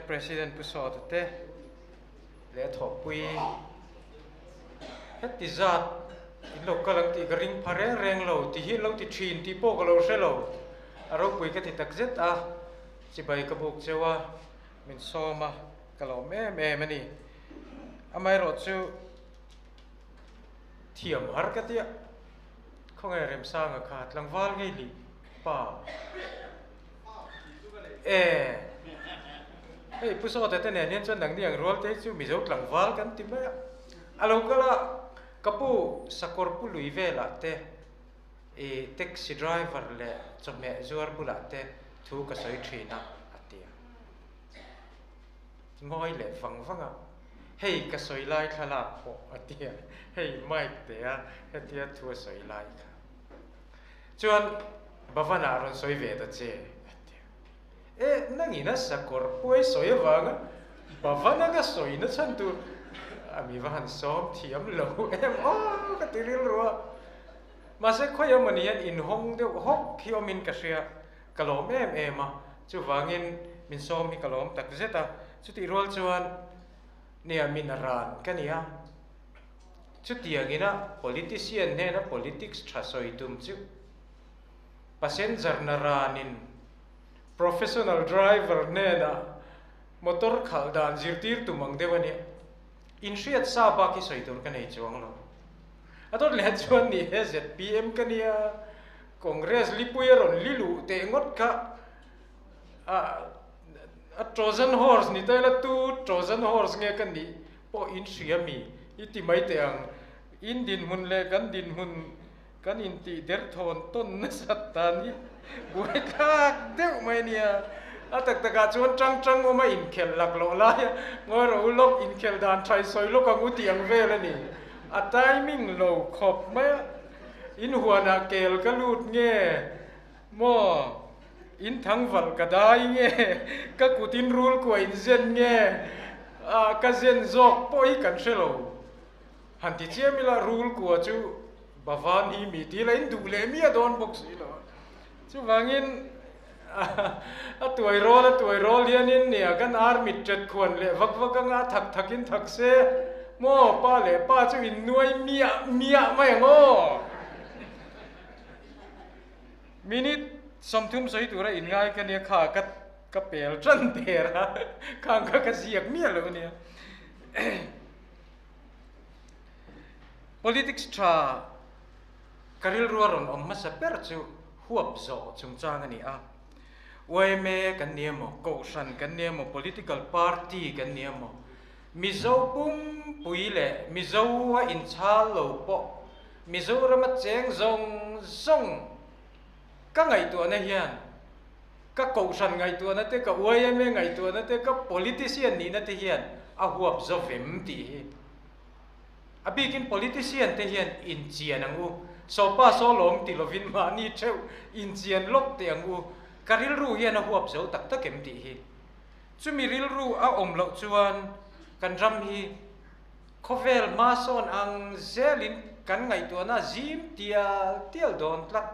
President Pu Sawta te leh a thawhpui heti zat in lo kal ang tih ka ring pha reng reng lo ti hi an lo ti thin tih pawh ka lo hre lo. A ropui ka ti tak zet a, chibai ka buk cheu a, min sawm a, ka lawm em em a ni. Amaherawhchu thiam har ka tia, khawnge Remsanga kha tlangval ngei lih pa e hei Pu Sawta te nen hian chuan nangni ang rual te hi chu Mizo tlangval kan ti mai a, a lo kal a, ka pu sakawr pu lui velah te i taxi driver leh chawhmeh zuar bulah te thu ka sawi thin a, a ti a. Ngawi leh vang vang a, hei ka sawi lai thlalak pawh a ti a, hei mic te a hetia thu a sawi lai kha. Chuan Bhavan-ah rawn sawi ve ta che a ti a. E, nangin a sakawr puai sawi avanga Bhavan-a ka sawi na chhan tur a mi va han sawm thiam lo em aw ka ti rilru a. Mahse khawi emawni hian inhawng deuh hawk hi awmin ka hria, ka lawm em em a, chuvangin min sawm hi ka lawm tak zet a, chutih rual chuan nia min a ran ka ni a, chutiangina politician hnena politics tha sawi tum chu passenger na ranin professional driver hnena motor khalh dan zirtir tum ang deuh a nia, inhriat sa bak hi sawi tur ka nei chuang lo. A dawt leh chuan ni he zpm ka nia, Congress lipui a rawn li luh teh ngawt kha a Trojan horse ni ta ila tu Trojan horse nge ka nih pawh in hria mi i ti mai teh ang. In dinhmun leh kan dinhmun kan intih derthawn tawn nasat dan hi buaithlak deuh mai nia. A tak takah chuan tang tang awma inkhelh lak loh laia ngawi rawh u lawk inkhelh dan thai sawi lawk ang u tih ang vel a ni. A timing lo khawp mai a, in huanah kel ka lut nge maw, in thangvalh ka dai nge, ka kut in rul kuah in zen nge, ah ka zen zawk pawh hi kan hre lo. Han ti chiam ila rul kua chu Bhavan hi mi tih la in duh leh miah dawn bawk si lo a. Chuvangin a tuai rawl a tuai rawl hianin nia kan army tet khuan leh vak vak anga a thak thakin thak se maw pa leh pa chu in nuai miah miah mai ang aw. Minute 30 sawi tura in ngai ka nia kha ka ka pel tan der a khang kha ka ziak miah lo ania. Politics tha ka rilru a rawn awm hmasa ber chu huap zawh chungchang a ni a. Yma kan ni emaw, Kohhran kan ni emaw, Political Party kan ni emaw, Mizo pumpui leh Mizo a inchhal lo pawh Mizorama cheng zawng zawng ka ngaihtuahna hian ka Kohhran ngaihtuahna te, ka yma ngaihtuahna te, ka politician nihna te hian a huap zo vem tih hi. A bikin politician te hian inchian ang u. Sawpa saw lawm ti lovin mahni theuh inchian lawk teh ang u. Ka rilru hian a huap zo tak tak em tih hi. Chumi rilru a awm loh chuan kan ram hi khawvel hma sawn ang zelin kan ngaihtuahna zim tial tial dawn tlat.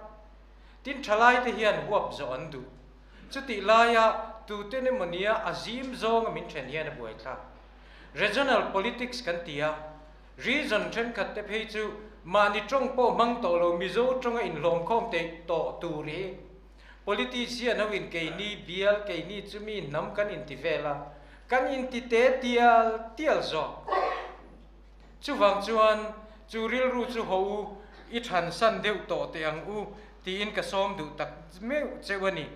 Tin thalai te hian huap zawh an duh. Chutih laia tuten emaw nia a zim zawnga min then hian a buaithlak. Regional politics kan ti a, region thenkhat te phei chu mahni tawng pawh hmang tawh lo Mizo tawnga inhlawmkhawm theih tawh tur hi politician ho in keini bial keini chu mi hnam kan inti vel a, kan inti te tial tial zawk. Chuvang chuan chu rilru chu haw u, i thansan deuh tawh teh ang u tiin ka sawm duh tak meuh cheu a ni.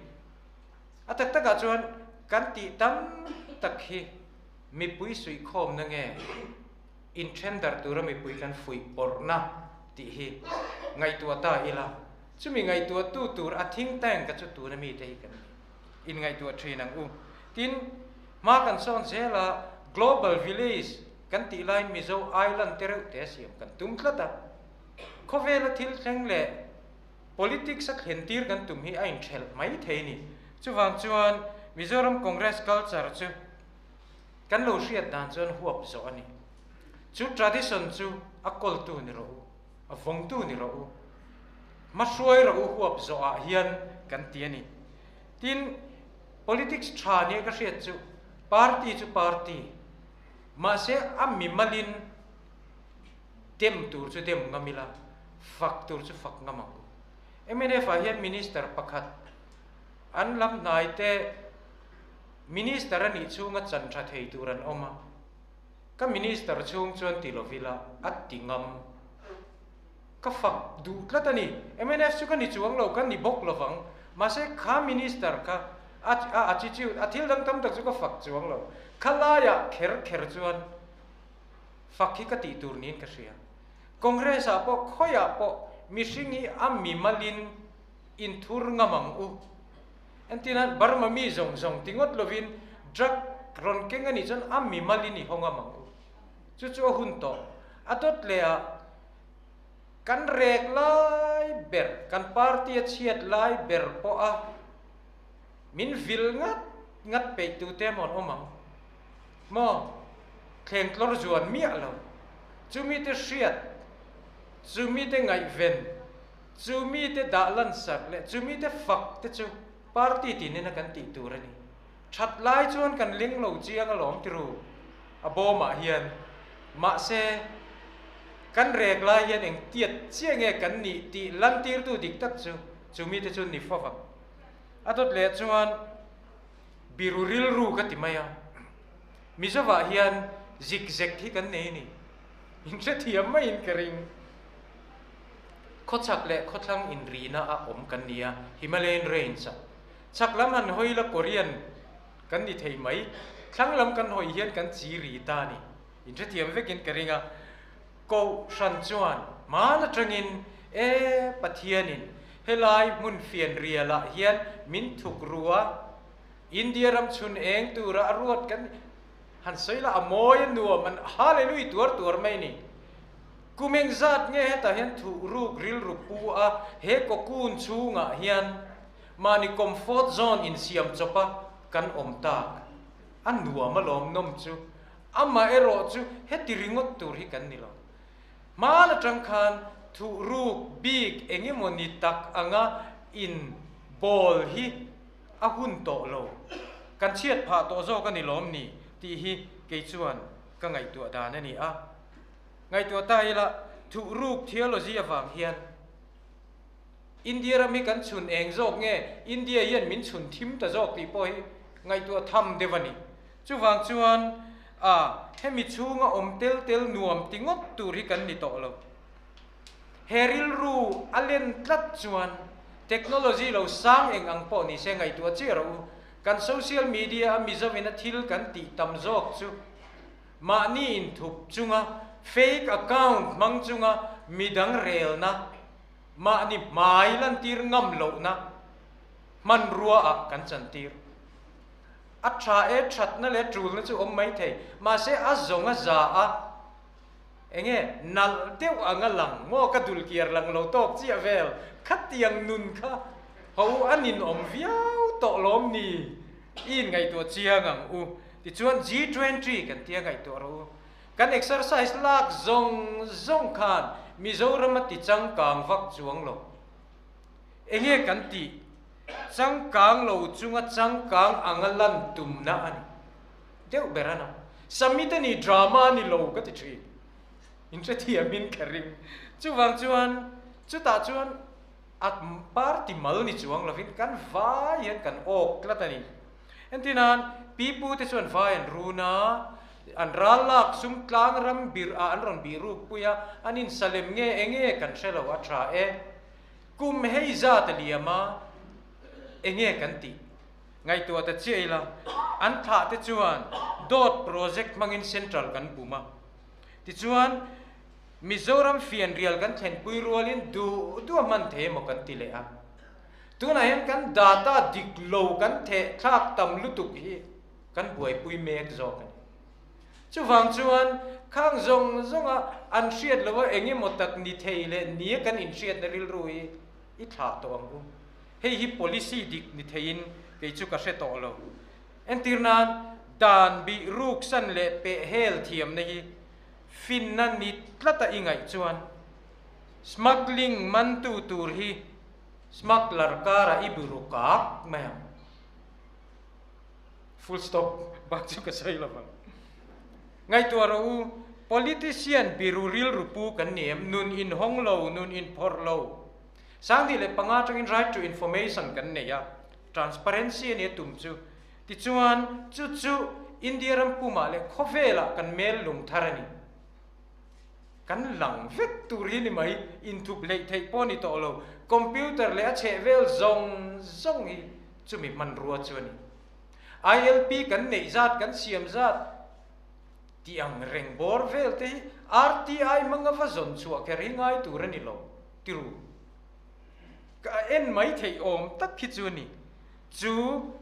A tak takah chuan kan tih tam tak hi mipui suihkhawmna nge inthen darh tura mipui kan fuih pawrhna tih hi ngaihtuah ta ila, chumi ngaihtuahtu tur a think tank a chu tuna mite hi kan inngaihtuah thin ang u. Tin, hma kan sawn zel a, Global Village kan tih laiin Mizo Island te reuh te siam kan tum tlat a, khawvela thil thleng leh Politics a thlen tir kan tum hi a inthelh mai thei ni. Chuvang chuan Mizoram Congress culture chu kan lo hriat dan chuan huap zawh a ni. Chu tradition chu a kawltu ni rawh u, a vawngtu ni rawh u, hmahruai rawh u huap zawh ah hian kan ti a ni. Tin, politics tha nia ka hriat chu Party chu party, mahse a mimalin dem tur chu dem ngam ila, fak tur chu fak ngam ang u. Mnf ah hian Minister pakhat an lam hnai te Minister a nih chhunga chan tha thei tur an awm a, ka Minister chhung chuan ti lovila a ti ngam. Ka fak duh tlat a ni. Mnf chu ka ni chuang lo, ka ni bawk lovang. Mahse kha Minister kha a a attitude, a thil dang tam tak chu ka fak chuang lo. Kha laiah kher kher chuan fak hi ka tih tur niin ka hria. Congress ah pawh khawiah pawh mihring hi a mimalin inthur ngam ang u. Entirnan Burma mi zawng zawng ti ngawt lovin drug rawn keng a nih chuan a mimalin i haw ngam ang u. Chu chu a hun tawh. A dawt leh ah kan rek lai ber, kan party a chhiat lai ber pawh a min vil ngat ngat peih tu te maw an awm ang maw? Thleng tlawr zuan miah lo. Chumi te hriat, chumi te ngaihven, chumi te dah lansak leh chumi te fak te chu party tinin a kan tih tur a ni. That lai chuan kan ling lo chiang alawm tiru a bawmah hian. Mahse, kan rek lai hian eng tiat chiah nge kan nih tih lantirtu dik tak chu chumi te chu ni fo vang. A dawt leh chuan biru rilru ka ti mai a, Mizovah hian zik zek hi kan nei a ni. Inhrethiam maiin ka ring. Khawchhak leh khawthlang inrina a awm kan ni a, Himalayan Range-ah. Chhak lam han hawi la Korean kan ni thei mai, thlang lam kan hawi hian kan chi ri ta a ni. Inhrethiam vekin ka ring a, Kohhran chuan hman atangin e Pathianin helai hmun fian rialah hian min thuk ru a, India ram chhun eng tura a ruat kan han sawi la a mawi a nuam an Hallelui tuar tuar mai a ni. Kum engzat nge hetah hian thuh ruk rilru pu a he cocoon chhungah hian Mahni comfort zone insiam chawpa kan awm tak a nuam alawm nawm chu amah erawh chu heti ringawt tur hi kan ni lo. Hman atang khan thuh ruk bik eng emaw ni tak anga in bawl hi a hun tawh lo. Kan chhiat phah tawh zawk a ni lawm ni tih hi kei chuan ka ngaihtuah dan a ni a. Ngaihtuah ta ila thuh ruk theology avang hian India ram hi kan chhun eng zawk nge India hian min chhun thim ta zawk tih pawh hi ngaihtuah tham deuh a ni. Chuvang chuan a hemi chhunga awm tel tel nuam ti ngawt tur hi kan ni tawh lo. He rilru a len tlat chuan technology lo sang eng ang pawh ni se ngaihtuah chiah rawh u. Kan social media a Mizoin a thil kan tih tam zawk chu mahni inthup chunga fake account hmang chunga midang relna Mahni hmai lantir ngam lohna hmanrua ah kan chantir. A tha e thatna leh tulna chu awm mai thei, mahse a zawng a za a, enge nalh deuh anga lang maw ka dul kiar lang lo tawk chiah vel, khatiang nun kha ho a ninawm viau tawh lawm ni? I inngaihtuah chiang ang u. Tichuan G20 kan tia ngaihtuah rawh u. Kan exercise lak zawng zawng khan Mizoram a ti changkang vak chuang lo. Enge kan tih? Changkang lo chunga changkang anga lan tumna a ni deuh ber a na. Summit a ni, drama a ni lo ka ti thin. In hrethiamin ka ring. Chuvang chuan chutah chuan a party mal ni chuang lovin kan vai hian kan awk tlat a ni. Entirnan, pipu te chuan vai an run a, an ral lak sum tlang ram bir ah an rawn bih ruk pui a, an insalem nge enge kan hre lo a tha e. Kum hei zat a liam a, enge kan tih? Ngaihtuah ta chiah ila, an thlah te chuan dawt project hmangin central kan bum a. Tichuan, Mizoram fianrial kan thlenpui rualin duh duh a hman thei emaw kan ti leh a. Tunah hian kan data dik lo kan theh thlak tam lutuk hi kan buaipui mek zawk a ni. Chuvang chuan khang zawng zawnga an hriat loha eng emaw tak ni thei leh nia kan inhriatna rilru hi i thlah tawh ang u. Hei hi policy dik ni theiin kei chu ka hre tawh lo. Entir nan dan bih ruksan leh peh hel thiamna hi finna ni tlata i ngaih chuan smuggling mantu tur hi Smuggler karah i biru kak mai ang. Full stop bak chu ka sawi lo vang. Ngaihtuah rawh u, politician biru rilru pu kan ni em? Nun inhawng lo, nun inphawrh lo. 2005 atangin right to information kan nei a, transparency a nia tum chu. Tichuan, chu chu India ram pumah leh khawvelah kan mel lung thar a ni. Kan lang vek tur hi ni mai, inthup hleih theih pawh a ni tawh lo. Computer leh a chhehvel zawng zawng hi chumi hmanrua chu a ni. ILP kan neih zat, kan siam zat tih ang reng bawr vel te hi RTI hmanga va zawn chhuah kher hi ngai tur a ni lo, ti ru. Ka en mai theih awm tak hi chu a ni. Chu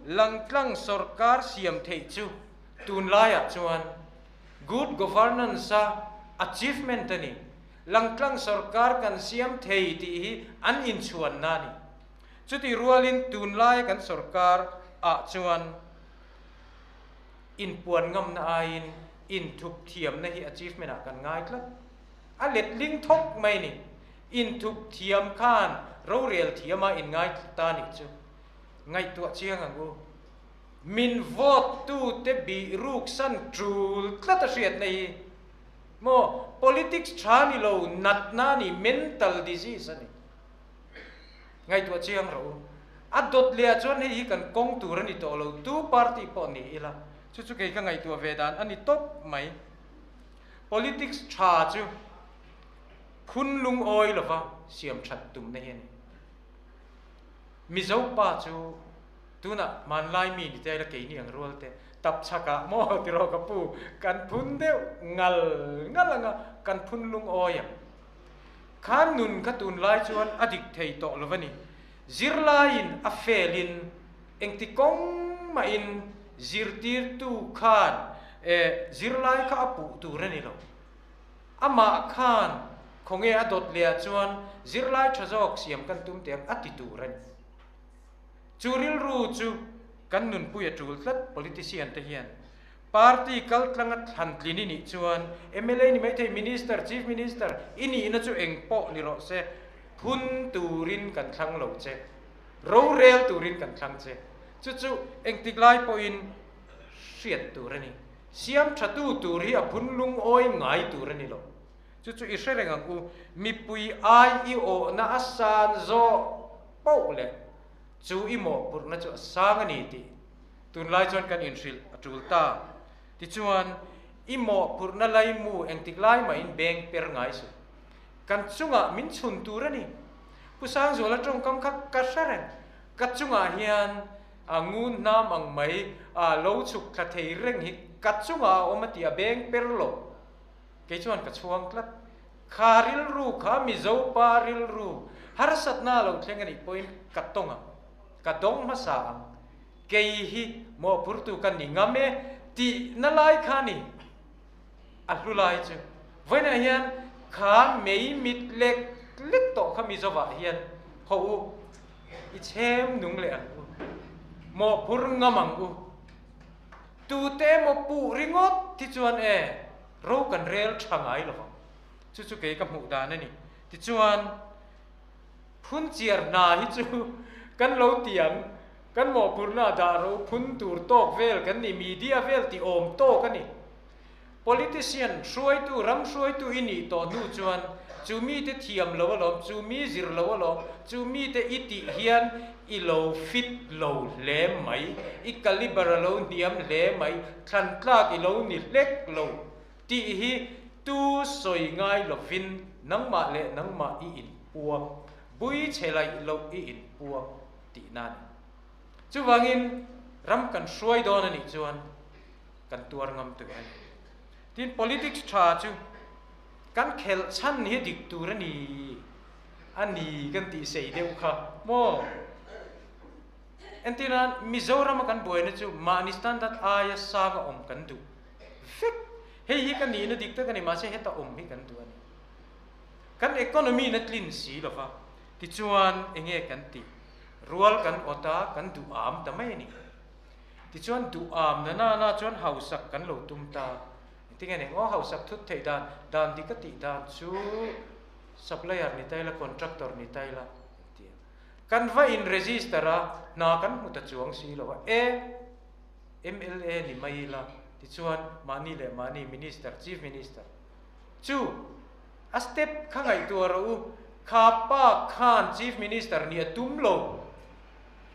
langtlang sawrkar siam theih chu tunlaiah chuan good governance a achievement a ni. Langtlang sawrkar kan siam thei tih hi an inchhuanna a ni. Chutih rualin tunlaia kan sawrkar ah chuan inpuan ngamna aiin inthup thiamna hi achievement ah kan ngai tlat. A letling thawk mai ni. Inthup thiam khan rorel thiama inngai ta nih chu ngaihtuah chiang ang u. Min vote tu te bih ruk san tul tlat a hriatna hi maw politics tha ni lo natna a ni, mental disease a ni. Ngaihtuah chiang rawh u. A dawt leh ah chuan hei hi kan kawng tur a ni tawh lo, tu party pawh ni ila, chu chu kei ka ngaihtuah ve dan a ni tawp mai. Politics tha chu phun lungawi lova siam that tumna hi a ni. Mizo pa chu tunah hmanlai mi ni te ila keini ang rual te tap chhakah maw tiraw ka pu kan phun deuh ngal ngal anga kan phun lungawi ang. Khan nun kha tunlai chuan a dik thei tawh lo a ni. Zirlaiin a felin engti kawng mahin zirtirtu khan zirlai kha a puh tur a ni lo. Amah khan khawnge a dawt leh ah chuan zirlai tha zawk siam kan tum teh ang a ti tur a ni. Chu rilru chu kan nunpui a tul tlat politician te hian. Party kaltlanga thlantlin i nih chuan mla ni maithei Minister, Chief Minister i nihna chu eng pawh ni rawh se, phun turin kan thlang lo che, rorel turin kan thlang che. Chu chu engtik lai pawhin hriat tur a ni. Siam thatu tur hi a phun lungawi ngai tur a ni lo. Chu chu i hre reng ang u, mipui ai i awhna a san zawh poh leh chu i mawhphurhna chu a sang a ni tih Tunlai chuan kan inhrilh a tul ta. Tichuan, i mawhphurhna laimu engtik lai mahin beng per ngai suh. Kan chungah min chhun tur a ni. Pu Sangzuala tawngkam kha ka hre reng. Ka chungah hian a ngun hnam ang mai a lo chhuk thla thei reng hi ka chungah a awm a ti a beng per lo. Kei chuan ka chhuang tlat. Kha rilru kha Mizo pa rilru harsatna lo thleng a nih pawhin ka tawng ang. Ka dawng hmasa ang. Kei hi mawhphurtu ka ni ngam e tih na lai kha ni a hlu lai chu. Vawiinah hian kha mei mit lek lek tawh kha Mizovah hian haw u, i chhem nung leh ang u, mawhphur ngam ang u. Tute emaw puh ringawt hi chuan e ro kan rel tha ngai lo vang. Chu chu kei ka hmuh dan a ni. Tichuan. Phunchiar hna hi chu kan lo tiang, kan mawhphurhna dah ro phun tur tawk vel kan ni, media vel ti awm tawk a ni. Politician, hruaitu, ram hruaitu i nih tawh hnu chuan chu mite thiam lo alawm, chu mi zir lo alawm, chu mite i tih hian i lo fit lo hle mai, i calibre a lo hniam hle mai, thlan tlak i lo ni hlek lo Tih hi tu sawi ngai lovin nangmah leh nangmah i inpuang, bui chhe laih loh i inpuang tihna a ni. Chuvangin ram kan hruai dawn a nih chuan kan tuar ngam tur a ni. Tin, politics tha chu kan khelh chhan hi dik tur a ni a ni kan tih sei deuh kha maw? Entirnan, Mizorama kan buaina chu mahni standard aia sanga awm kan duh. Vek! Hei hi ka nihna dik tak a ni, mahse heta awm hi kan duh a ni. Kan economy na tlin si lo va, tichuan enge kan tih? Rual kan awt a, kan duh am ta mai a ni. Tichuan duh am na na na chuan hausak kan lo tum ta. Engtin nge eng aw hausak thut theih dan, dan dik a tih dan chu supplier ni ta ila, contractor ni ta ila an ti a. Kan va in register a, hna kan hmu ta chuang si lo va, e! MLA ni mai ila tichuan mahni leh mahni Minister, Chief Minister chu a step kha ngaihtuah rawh u, kha pa khan Chief Minister nih a tum lo,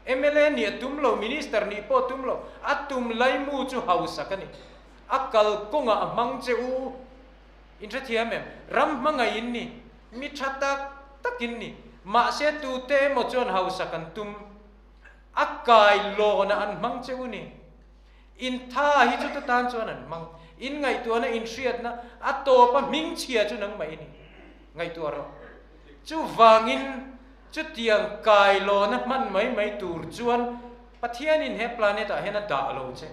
MLA nih a tum lo, Minister nih pawh a tum lo, a tum laimu chu hausak a ni, a kalkawngah a hmang che u. In hrethiam em? Ram hmangaih in ni, mi tha tak tak in ni. Mahse tute emaw chuan hausak an tum, a kai lawnah an hmang che u ni. In tha hi chu tan chuan an hmang. In ngaihtuahna, in hriatna, a tawpa hmingchhia chu nangmah i ni. Ngaihtuah rawh. Chuvangin chutiang kai lawna hman mai mai tur chuan Pathianin he planet ah hian a dah lo che.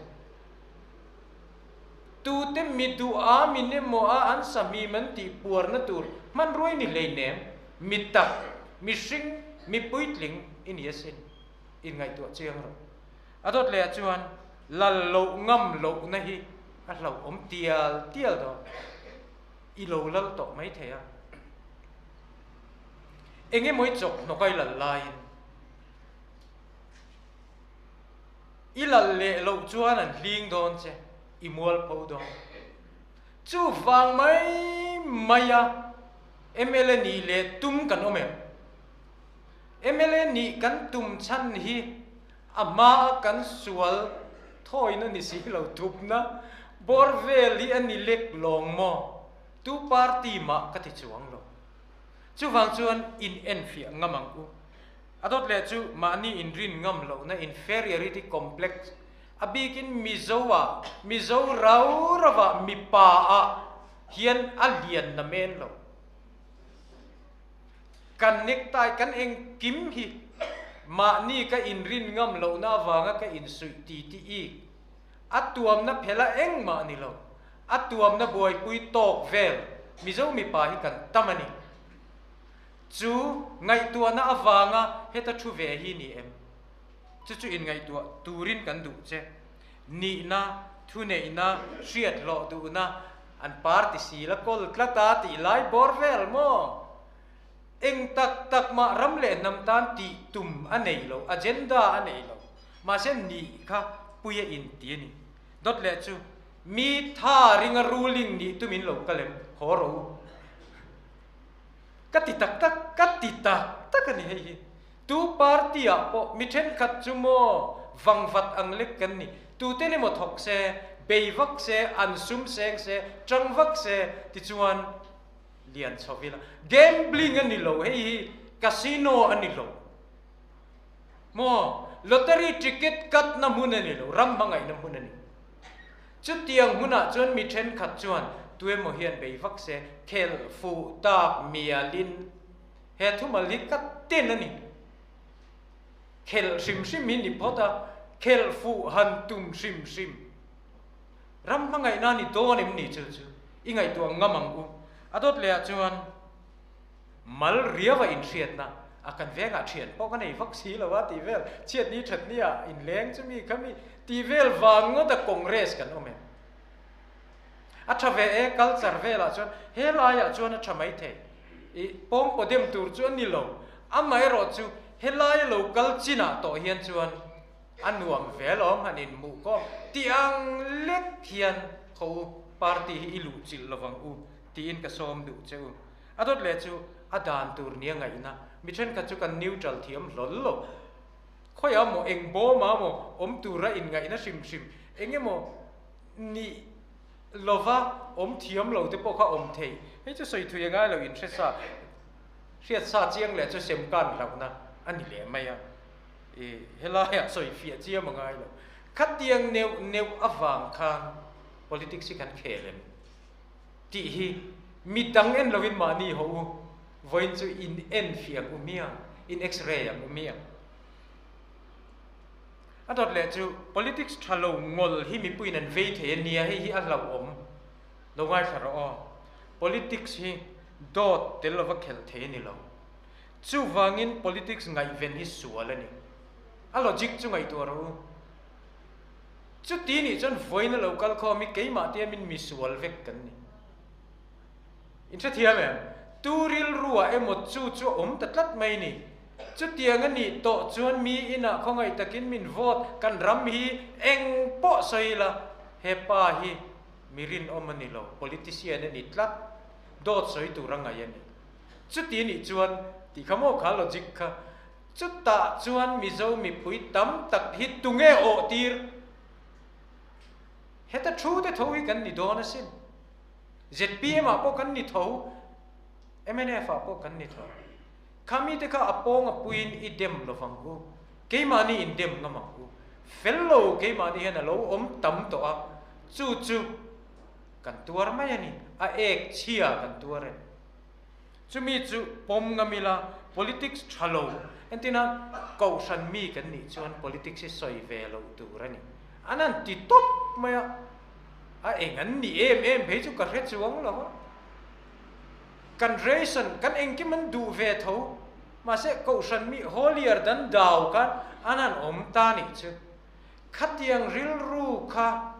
Tute mi duh a, mi nemaw a, an sahmim an tih puarna tur hmanruai ni hleinem, mi tak, mihring, mi puitling i ni asin. Inngaihtuah chiang rawh. A dawt leh ah chuan lal loh ngam lohna hi a hlauhawm tial tial dawn. I lo lal tawh mai thei a. Eng emaw i chawk hnawk a i lal laiin. I lal leh loh chuan an hling dawn che, i mualpho dawn. Chuvang mai maia mla nih leh tum kan awm em? Mla nih kan tum chhan hi a hmaa kan sual thawina ni si lo thupna bawr vel hi a ni lek lawng maw? Tu party mah ka ti chuang lo. Chuvang chuan in enfiah ngam ang u. A dawt leh chu mahni inrin ngam lohna inferiority complex, a bikin Mizo-ah, Mizo rau rauah mipa-ah hian a lian na men lo. Kan necktie, kan engkim hi mahni ka inrin ngam lohna avanga ka insuih ti ti ik. A tuamna phela engmah ni lo, a tuamna buaipui tawk vel Mizo mipa hi kan tam a ni. Chu ngaihtuahna avanga heta thu ve hi ni em? Chu chu inngaihtuah turin kan duh che. Nihna, thuneihna, hriat hlawh duhna, an party si la kawl tlat a tih lai bawr vel maw? Eng tak tak mah ram leh hnam tan tih tum a nei lo, agenda a nei lo. Mahse nih kha pui a inti a ni. Dawt leh chu mi tha ringa ruling nih tumin lo kal em? Haw rawh u. Ka ti tak tak, ka ti tak tak a ni hei hi. Tu party ah pawh mi thenkhat chu maw vangvat ang lek kan ni. Tute ni maw thawk se, bei vak se, an sum seng se, tang vak se tichuan lian chho ila. Gambling a ni lo hei hi, casino a ni lo. Maw lottery ticket cut na hmun a ni lo, ram hmangaihna hmun a ni. Chutiang hunah chuan mi thenkhat chuan tuemaw hian bei vak se, khelh fuh tak mialin he thumal hi ka ten a ni. Khelh hrim hrim hi ni phawt a, khelh fuh han tum hrim hrim. Ram hmangaihna ni dawn em ni chu chu i ngaihtuah ngam ang u. A dawt lehah chuan mal riau a inhriatna a kan vengah thian pawh ka nei vak si lo a tih vel, chhiatni thatni ah inleng chu mi kha mi tih vel vang ngawt a Congress kan awm em? A tha ve e, culture velah chuan he laiah chuan a tha mai thei. I pawng paw dem tur chu a ni lo, amaherawh chu helai a lo kal chinah tawh hian chuan a nuam ve alawm han inhmuh kawm tih ang lek hian khaw u party hi i luhchilh lovang u tiin ka sawm duh che u. A dawt leh chu a dan tur nia ngaihna, mi thenkhat chu kan neutral thiam hlawl lo. Khawiah maw, eng bawmah maw awm tura inngaihna hrim hrim, eng emaw nih lova awm thiam lo te pawh kha awm thei. Hei chu sawi thui a ngai lo, inhre sa, hriat sa chiang leh chu sem kan hlauhna a ni leh mai a. I helaiah sawi fiah chiam a ngai lo. Khatiang neuh neuh avang khan politics hi kan khel em? Tih hi mi dang en lovin mahni ho u, vawiin chu in en fiah ang u miang, in x-ray ang u miang. A dawt leh chu politics tha lo ngawl hi mipuiin an vei thei a nia, hei hi a hlauhawm lo ngaithla rawh aw. Politics hi dawt tel lova khelh thei a ni lo. Chuvangin politics ngaihven hi sual a ni. A logic chu ngaihtuah rawh u. Chuti nih chuan vawiin a lo kal khawm hi keimah te min misual vek kan ni. In hrethiam em? Tu rilruah emaw chu chu a awm ta tlat mai ni. Chutiang a nih tawh chuan mi inah khawngaih takin min vote, kan ram hi eng pawh sawi ila, he pa hi mi rinawm a ni lo, politician a ni tlat, dawt sawi tur a ngaih a ni. Chuti nih chuan, tih kha maw kha logic kha, chutah chuan Mizo mipui tam tak hi tunge awh tir? Heta thu te tho hi kan ni dawn asin. Zpm ah pawh kan ni tho, mnf ah pawh kan ni tho. Kha mite kha a pawng a puiin i dem lo vang u, keimahni in dem ngam ang u. Fel lo keimahni hian a lo awm tam tawh a, chu chu kan tuar mai a ni, a ek chhia kan tuar e. Chumi chu pawm ngam ila, politics tha lo, entina kohhran mi kan nih chuan politics hi sawi ve loh tur a ni. An han ti tawp mai a, a eng an ni em em phei chu ka hre chuang lo a. Kan ration, kan engkim an duh ve tho, mahse kohhran mi holier dan dau khan an han awm ta nih chu. Khatiang rilru kha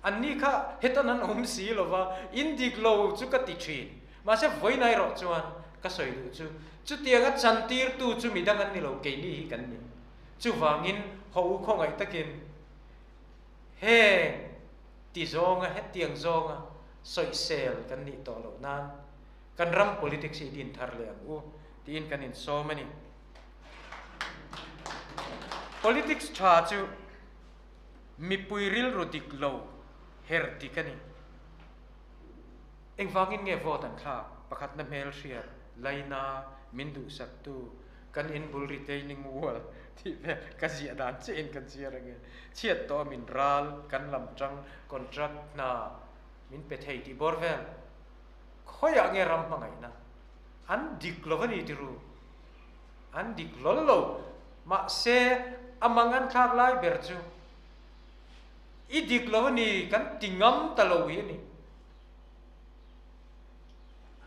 Anni kha hetan an awm si lo va, in dik lo chu ka ti thin. Mahse vawiin erawh chuan ka sawi duh chu, chutianga chantirtu chu midang an ni lo, keini hi kan ni. Chuvangin haw u khawngaih takin heng ti zawnga, hetiang zawnga sawisel kan nih tawh loh nan kan ram politics hi din thar leh ang u tiin kan insawm a ni. Politics tha chu. Mipui rilru dik lo her dik a ni. Engvangin nge vote an thlak? Pakhatna hmelhriat, laina, min duhsaktu, kan inbul retaining wall tih vel ka ziah dan chiahin kan chhiar ange. Chhiat tawh a min ral, kan lam tang, contract hna min pe thei tih bawr vel. Khawiah nge ram hmangaihna? An dik lo a ni tiru. An dik hlawl lo. Mahse, a mang an thlak lai ber chu i dik lo a ni, kan ti ngam ta lo hi a ni.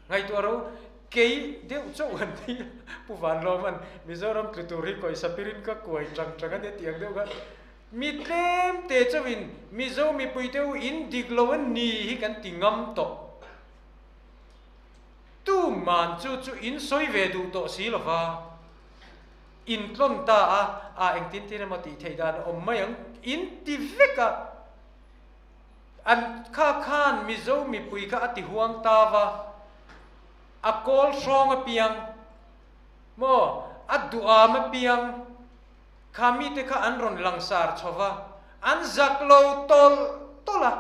Ngaihtuah ro, kei deuh chauh an ti a, Pu Vanlawman Mizoram tlu tur hi kawisa pirin ka kuai tang tang a nia tih ang deuh kha. Mi tlem te chauhin Mizo mipui te u in dik lo a ni hi kan ti ngam tawh. Tuman chu chu in sawi ve duh tawh si lova, in tlawn ta a, a engtin tin emaw tih theih dan a awm mai ang, in ti vek a. An kha khan Mizo mipui kha a ti huang ta va, a kawl hrawng apiang maw, a duham apiang kha mite kha an rawn langsar chho va, an zak lo tawlh tawlh a.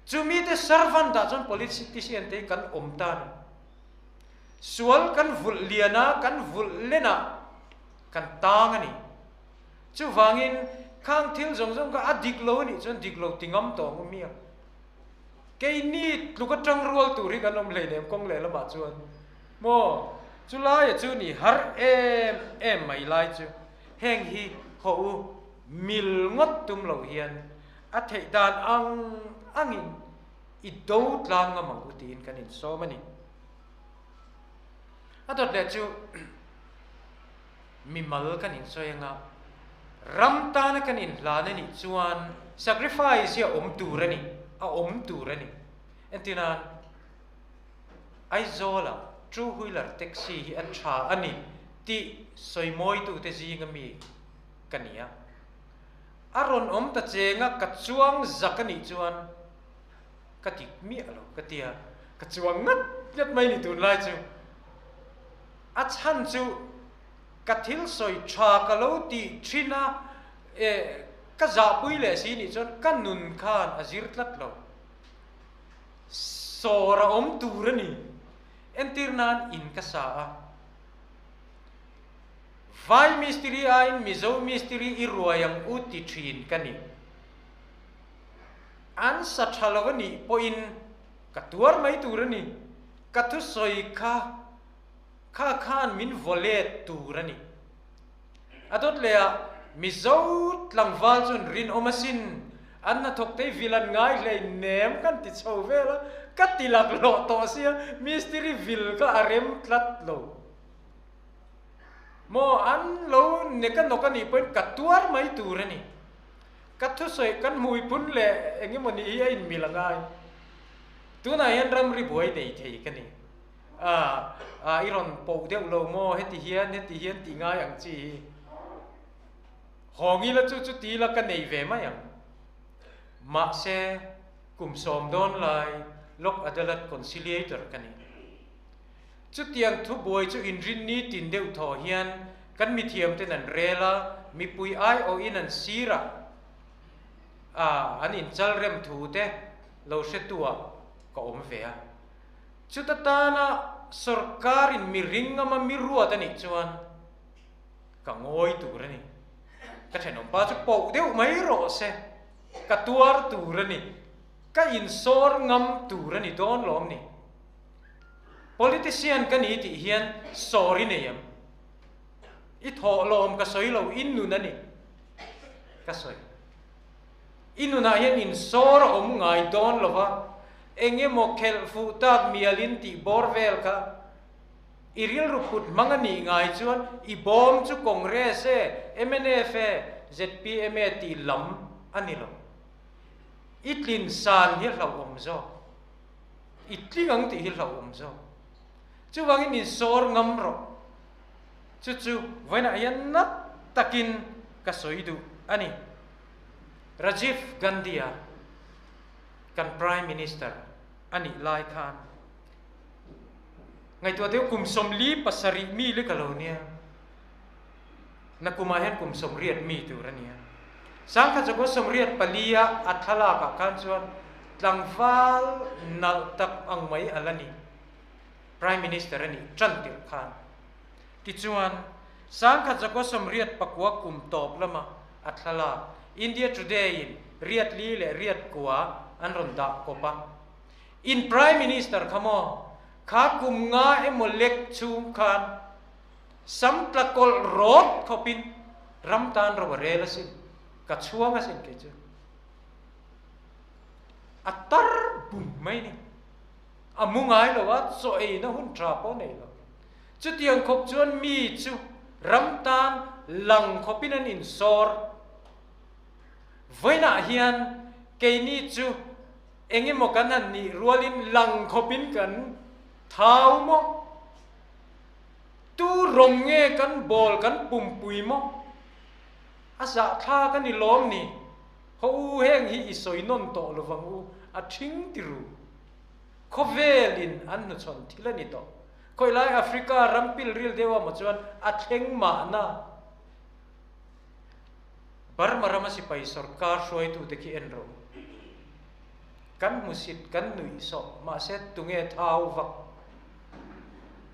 Chumi te servant ah chuan politician te hi kan awm ta a ni. Sual kan vulh lian a, kan vulh len ah kan tang a ni. Chuvangin khang thil zawng zawng kha a dik lo a nih chuan dik lo ti ngam tawh ang u miang. Keini tluk atang rual tur hi kan awm hleinem kawng leh lamah chuan maw chulaia chu ni har em em mai lai chu heng hi hawh u mil ngawt tum lo hian A theih dan ang angin i do tlang ngam ang u tiin kan insawm a ni. A dawt leh chu mimal kan insawi anga ram tana kan inhlan a nih chuan sacrifice hi a awm tur a ni, a awm tur a ni. Entirnan, Aizawla two wheeler taxi hi a tha a ni tih sawimawitute zinga mi ka ni a. A rawn awm ta cheng a, ka chuang zak a nih chuan ka dik miah lo ka ti a, ka chuang ngat ngat mai ni tunlai chu. A chhan chu ka thil sawi tha ka lo tih thin a, eh ka zahpui leh si nih chuan ka nun khan a zir tlat lo. Sawr a awm tur a ni. Entir nan in ka sa a. Vai mistiri aiin Mizo mistiri i ruai ang u ti thin ka ni. An sa tha lo a nih pawhin ka tuar mai tur a ni. Ka thusawi kha kha khan min vaw let tur a ni. A dawt leh ah Mizo tlangval chuan rinawm asin an hnathawk te vil an ngai hlei nem kan ti chho vel a, ka ti laklawh tawh sia mistiri vil kha a rem tlat lo. Maw an lo nek a nawk a nih pawhin ka tuar mai tur a ni. Ka thusawi kan hmui phun leh eng emaw nih hi a inmil a ngai. Tunah hian ramri buai nei thei ka ni. I rawn poh deuh lo maw heti hian heti hian tih ngai ang chi hi. Hawngi la chu chuti la ka nei ve mai ang. Mahse, kum sawm dawn lai Lok Adalat Conciliator ka ni. Chutiang thubuai chu inrinni tin deuh thaw hian kan mithiamten an rel a, mipui aiawhin an sirah a an inchal rem thu te lo hretuah ka awm ve a. Chuta tana sorkarin mi ringama mi ruat a nih chuan ka ngawi tur a ni. Ka thenawmpa chu poh deuh mai rawh se, ka tuar tur a ni, ka insawr ngam tur a ni dawn lawm ni. Politician ka ni tih hian sawi nei em? I thawh lawm ka sawi lo, i nun a ni ka sawi. I nunah hian insawr a awm ngai dawn lo va, eng emaw khelh fuh tak mialin tih bawr vel kha i rilru put hmang a nih ngai chuan i bawm chu Congress e, mnf e, zpm e tih lam a ni lo. I tlin san hi hlauhawm zawk. I tling ang tih hi hlauhawm zawk. Chuvangin min sawr ngam rawh. Chu chu vawiinah hian nat takin ka sawi duh a ni. Rajiv Gandhi-a kan Prime Minister a nih lai khan ngaihtuah deuh kum 47 mi lek a lo nia. Nakumah hian kum 80 mi tur a nia. 1984 a a thlalakah khan chuan tlangval nalh tak ang mai a la ni. Prime Minister a nih tan tirh khan. Tichuan, 1989 kum tawp lama a thlalak India Today-in riat li leh riat kua an rawn dah kawp a. In Prime Minister kha maw, kha kum nga emaw lek chhung khan Sam tla kawlh rawt khawpin ram tan ro a rel asin, ka chhuang asin kei chu. A tar bum mai ni. A mu ngai lo a, chaw eina hun tha pawh nei lo. Chutiang khawp chuan mi chu ram tan lang khawpin an insawr. Vawiinah hian keini chu eng emaw kan han nih rualin lang khawpin kan thau maw? Tu rawng nge kan bawl kan pumpui maw? A zah thla ka ni lawm ni? Haw u heng hi i sawi nawn tawh lo vang u, a ṭhing ti ru. Khawvelin an hnuchhawn thil a ni tawh. Khawilai Africa ram pilril deuh a maw chuan a thleng mahna. Burma rama sipai sorkar hruaitute khi en rawh u. Kan hmusit, kan nuih sawh, mahse tunge thau vak?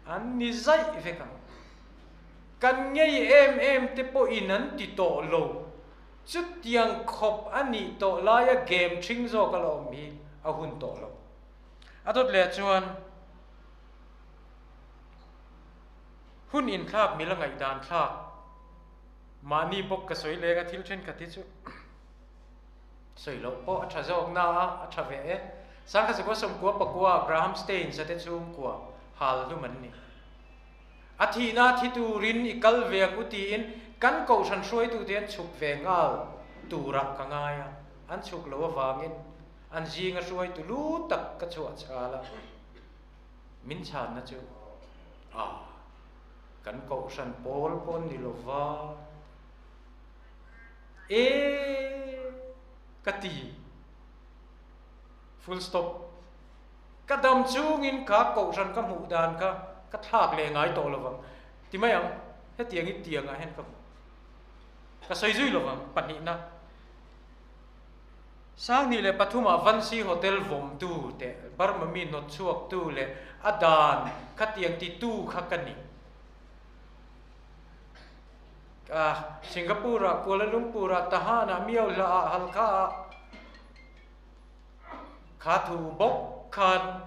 An ni zaih vek ang. Kan ngei em em te pawhin an ti tawh lo. Chutiang khawp a nih tawh laia game ṭhing zawk a la awm hi a hun tawh lo. A dawt leh chuan hun inthlak mila ngaihdan thlak mahni bawk ka sawi leng a thil ṭhenkhat hi chu Sawi loh pawh a tha zawk na a, a tha ve e. 1999 Graham Staines a te chhungkua hal hlum an ni. A thihna thi turin i kal ve ang u tiin kan kohhran hruaitute an chhuk ve nghal turah ka ngai a, an chhuk loh avangin an zinga hruaitu lu tak ka chhuah chhal a. Min chhanna chu, A, kan kohhran pawl pawh an ni lova. E ka ti. Full stop. Ka dam chungin kha kohhran ka hmuh dan kha ka thlak leh ngai tawh lovang. Ti mai ang, hetiang i tiangah hian ka hmu. Ka sawi zui lovang, pahnihna. 2003 ah Vansi Hotel vawmtu teh Burma mi hnawt chhuaktu leh a dan khatiang titu kha ka ni. Singapore-ah, Kuala Lumpur-ah, Tahan-ah, Myohla-ah, Halkha-ah kha thu bawk khan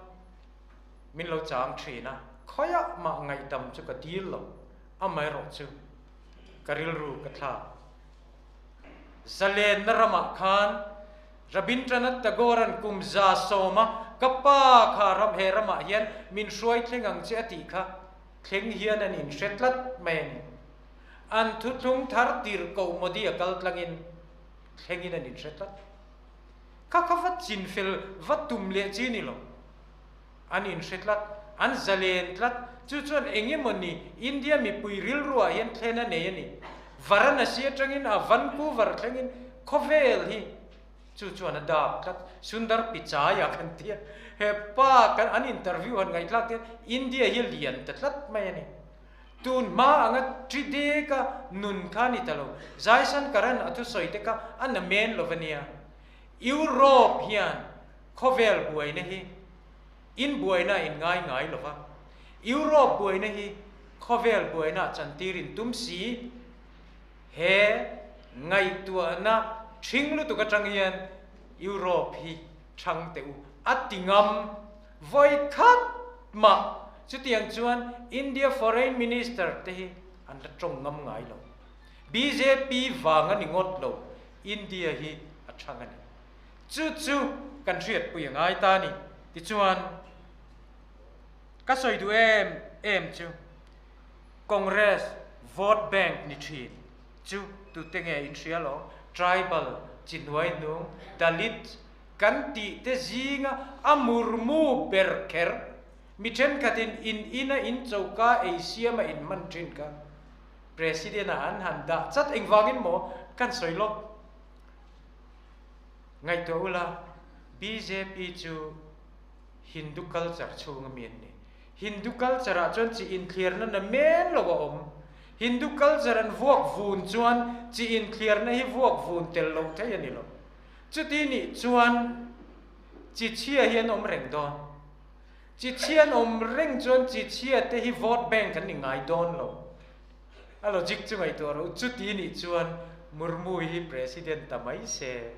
min lo chang thin a, khawiah mah ngaihdam chu ka dil lo, amaherawh chu ka rilru ka thlak. Zalenna ramah khan Rabindranath Tagore-a'n kum 100 a ka pa kha ram he ramah hian min hruai thleng ang che a tih kha Thleng hian an inhre tlat mai a ni. An thuthlung thar tirhkoh Modi a kal tlangin thlengin an inhre tlat. Kha kha va chinfel va tum leh chi ni lo. An inhre tlat, an zalen tlat. Chu chuan eng emawni India mipui rilruah hian thlen a nei a ni. Varanasi atangin a Vancouver thlengin khawvel hi chu chuan a dap tlat. Sundar Pichai a kan ti a, he pa kan an interview han ngaihthlak te India hi a lian ta tlat mai a ni. Tun hma anga Trideka nun kha a ni ta lo. Jaishankaran a thusawi te kha a na men lo va nia. Europe hian khawvel buaina hi in buaina in ngai ngai lo va, Europe buaina hi khawvel buaina chantir in tum si. He ngaihtuahna ṭhing lutuk aṭang hian Europe hi ṭhang teh u a ti ngam vawi khat mah. Chutiang chuan India Foreign Minister te hi an la ṭawng ngam ngai lo. Bjp vang a ni ngawt lo, India hi a ṭhang a ni. Chu chu kan hriatpui a ngai ta a ni. Tichuan, ka sawi duh em em chu Congress vote bank ni thin chu tute nge in hria lo? Tribal, Chinuai hnung, Dalit kan tih te zinga a murmu ber kher mi thenkhatin in ina in choka ei siama in hman thin kha President ah an han dah chat engvangin maw kan sawi lawk. Ngaihtuah ula, bjp chu Hindu culture chhunga mi an ni. Hindu culture ah chuan chi inthliarna na men lo a awm. Hindu culture an vuak vun chuan chi inthliarna hi vuak vun tel lo thei a ni lo. Chuti nih chuan chi chhia hi an awm reng dawn. Chi chhia an awm reng chuan chi chhia te hi vote bank an ni ngai dawn lo. A logic chu ngaihtuah rawh u. Chuti nih chuan Murmu hi president ta mai se.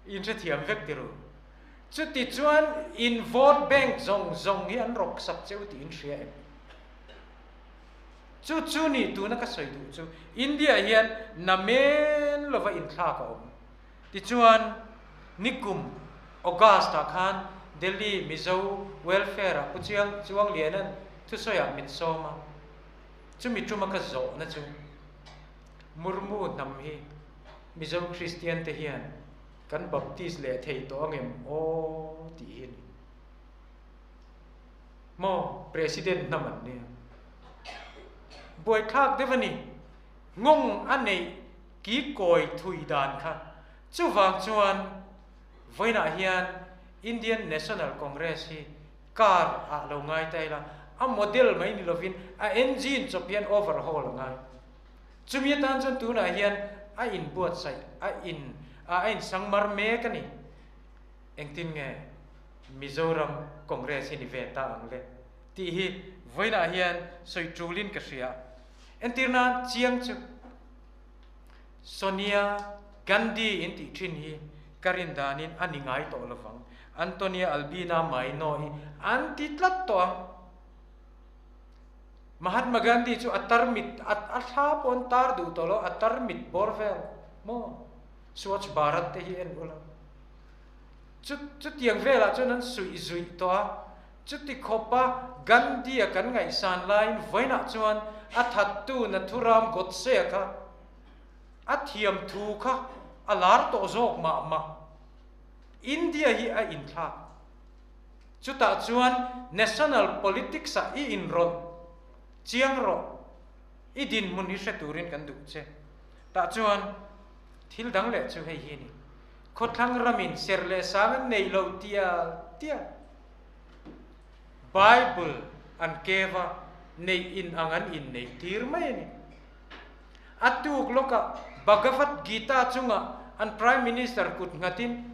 Inhrethiam vek ti ru. Chuti chuan in vote bank zawng zawng hi an rawk sak che u tih in hria em? Chu chu ni tuna ka sawi duh chu India hian namen lova inthlak a awm. Tichuan nikum August ah khan Delhi Mizo Welfare ah Pu Chiang Chuangliana'n thusawiah min sawm a, chumi tuma ka zawhna chu Murmu hnam hi Mizo Kristian te hian Kan baptist leh thei tawh angem aw tih hi a ni. Maw President hnam an nia. Buaithlak deuh a ni. Nghawng a neih ki kawi thui dan kha. Chuvang chuan vawiinah hian Indian National Congress hi car ah lo ngai ta ila, a model mai ni lovin a engine chawp hian overhaul a ngai. Chumi atan chuan tunah hian a inbuatsaih, a in a insangmar mek a ni. Engtin nge Mizoram Congress hi ni ve ta ang le? Tih hi vawiinah hian sawi tulin ka hria. Entir nan chiang chu Sonia Gandhi in tih thin hi ka rin danin a ni ngai tawh lovang. Antonia Albina Maino hi an ti tlat tawh ang. Mahatma Gandhi chu a tarmit a thla pawh an tar duh tawh lo, a tarmit bawr vel maw? Swachh Bharat te hi en ula. Chu chutiang velah chuan an suih zuih tawh a, chuti khawpa Gandhi-a kan ngaihsan laiin vawiinah chuan a thattu Nathuram Godse-a kha a thiam thu kha a lar tawh zawk mah mah. India hi a inthlak. Chutah chuan national politics ah i inrawlh chiang rawh, i dinhmun hi hre turin kan duh che. Tah chuan thil dang leh chu hei hi a ni, khawthlang ramin ser leh sang an nei lo tial tial. Bible an keva neih in ang an inneih tir mai a ni. A tuk lawkah Bhagavad Gita chungah an Prime Minister kut nghatin,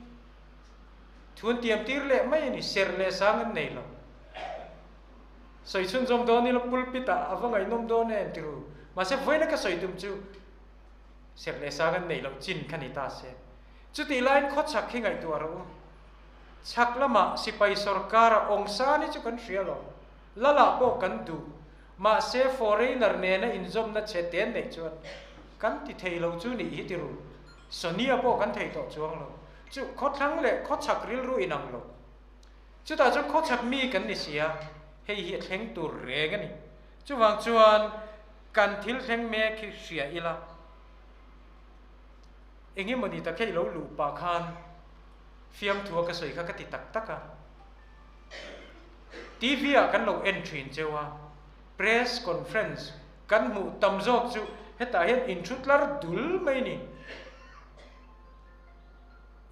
Thun tiam tir leh mai a ni, serh leh sang an nei lo. Sawi chhunzawm dawn ila pulpit ah a va ngaihnawm dawn em ti ru. Mahse vawiina ka sawi tum chu serh leh sang an neih loh chin kha ni ta se. Chutih laiin khawchhak hi ngaihtuah rawh u. Chhak lamah sipai sorkar a awng san hi chu kan hria lo. Lalah pawh kan duh. Mahse foreigner nena inzawmna chhe te an neih chuan kan ti thei lo chu nih hi ti ru. Sonia pawh kan thei tawh chuang lo. Chu khawthlang leh khawchhak rilru inang lo. Chutah chuan khawchhak mi kan ni si a, hei hi a thleng tur reng a ni. Chuvang chuan kan thil thleng mek hi hria ila, engemawni tak hei lo luh pah khan fiamthua ka sawi kha ka ti tak tak a. TV ah kan lo en thin cheu a, press conference kan hmuh tam zawk chu hetah hian inthutlar dul mai ni.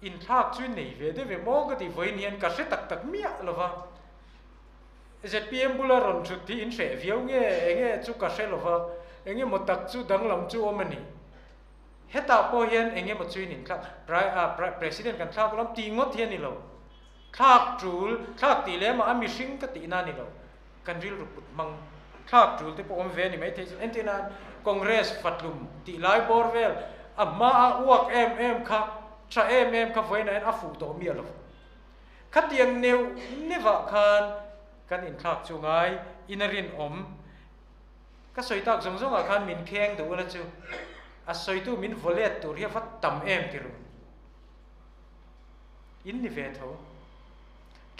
Inthlak chu nei ve deuh em aw ka ti vawiin hian ka hre tak tak miah lo va. Zpm bula rawn thut hi in hreh viau nge enge chu ka hre lo va, enge maw tak chu danglam chu awm a ni. Hetah pawh hian enge maw chu in inthlak, President kan thlak lam tih ngawt hi a ni lo. Thlak tul, thlak tih leh mah a mihring ka tihna a ni lo. Kan rilru put hmang thlak tul te pawh awm ve a ni maithei chu. Entir nan Congress fatlum tih lai bawr vel a hma a uak em em kha, tha em em kha vawiinah hian a fuh tawh miah lo. Khatiang neuh neuvah khan kan inthlak chu ngai in a rinawm. Ka sawi tak zawng zawngah khan min kheng duh ula chu a sawitu min vaw let tur hi a va tam em ti ru. In ni ve tho.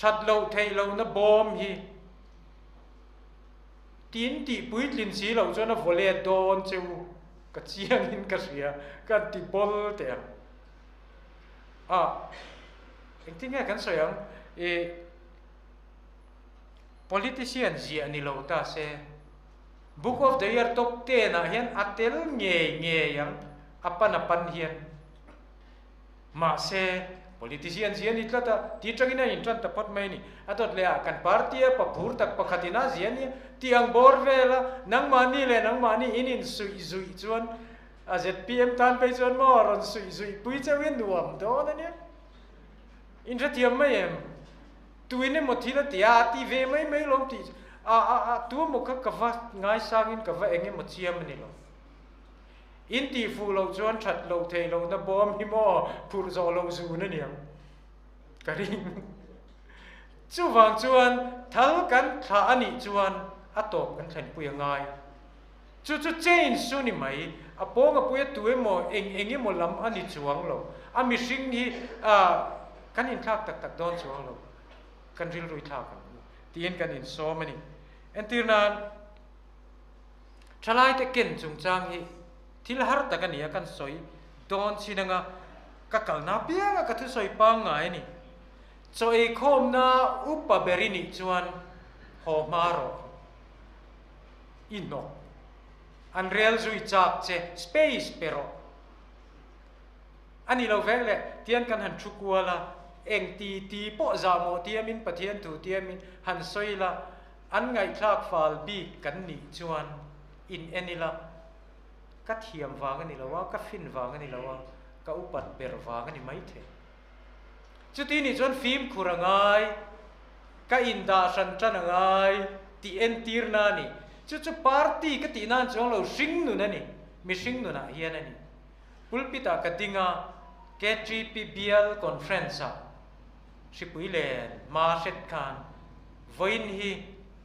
That loh theih lohna bawm hi tin tih puitlin si loh chuan a vaw let dawn che u ka chiang in ka hria ka ti bawl teh ang. A engtin nge kan sawi ang i politician ziah ni lo ta se Book of the Year top ten ah hian a tel ngei ngei ang a pan a pan hian. Mahse, politician zia ni tlat a, ti tangin a intan ta phawt mai a ni. A dawt leh ah kan party a pa phur tak pakhatin a zia nia, ti ang bawr vel a, nangmahni leh nangmahni in insuih zuih chuan a zpm tan phei chuan maw rawn suih zuih pui chauh hi nuam dawn a nia. Inhrethiam mai em? Tuin emaw thil a ti a, a ti ve mai mai lawm tih a a a tu emaw kha ka va ngaisangin ka va eng emaw chiam a ni lo. In tih fuh loh chuan that loh theih lohna bawm hi maw phurh zawh loh zun a niang ka ring. Chuvang chuan thal kan thlah a nih chuan a tawp kan thlenpui a ngai. Chu chu change chu ni mai, a pawng a pui a tu emaw eng eng emaw lam a ni chuang lo. A mihring hi kan inthlak tak tak dawn chuang lo, kan rilru thlak ang u tiin kan insawm a ni. Entir nan. Thalaite ken chungchang hi thil har tak a ni a, kan sawi dawn chin anga ka kalna apianga ka thusawi pangngai a ni. Chaw eikhawmna upa ber i nih chuan haw hma rawh i hnawk. An rel zui chak che, space pe rawh. A ni lo vek le, tian kan han thu kual a, eng ti ti pawh zahmawh tiamin Pathian thu tiamin han sawi la, An ngaihthlak fal bik kan nih chuan in en ila, ka thiam vang a ni lo a, ka fin vang a ni lo a, ka upat ber vang a ni maithei. Chuti nih chuan fimkhur a ngai, ka indah hran tan a ngai tih entirna a ni. Chu chu party ka tih nan chuang lo hring nun a ni, mihring nunah hian a ni. Pulpit-ah ka ding a, KTP Bial Conference-ah Hripui len hma hret khan vawiin hi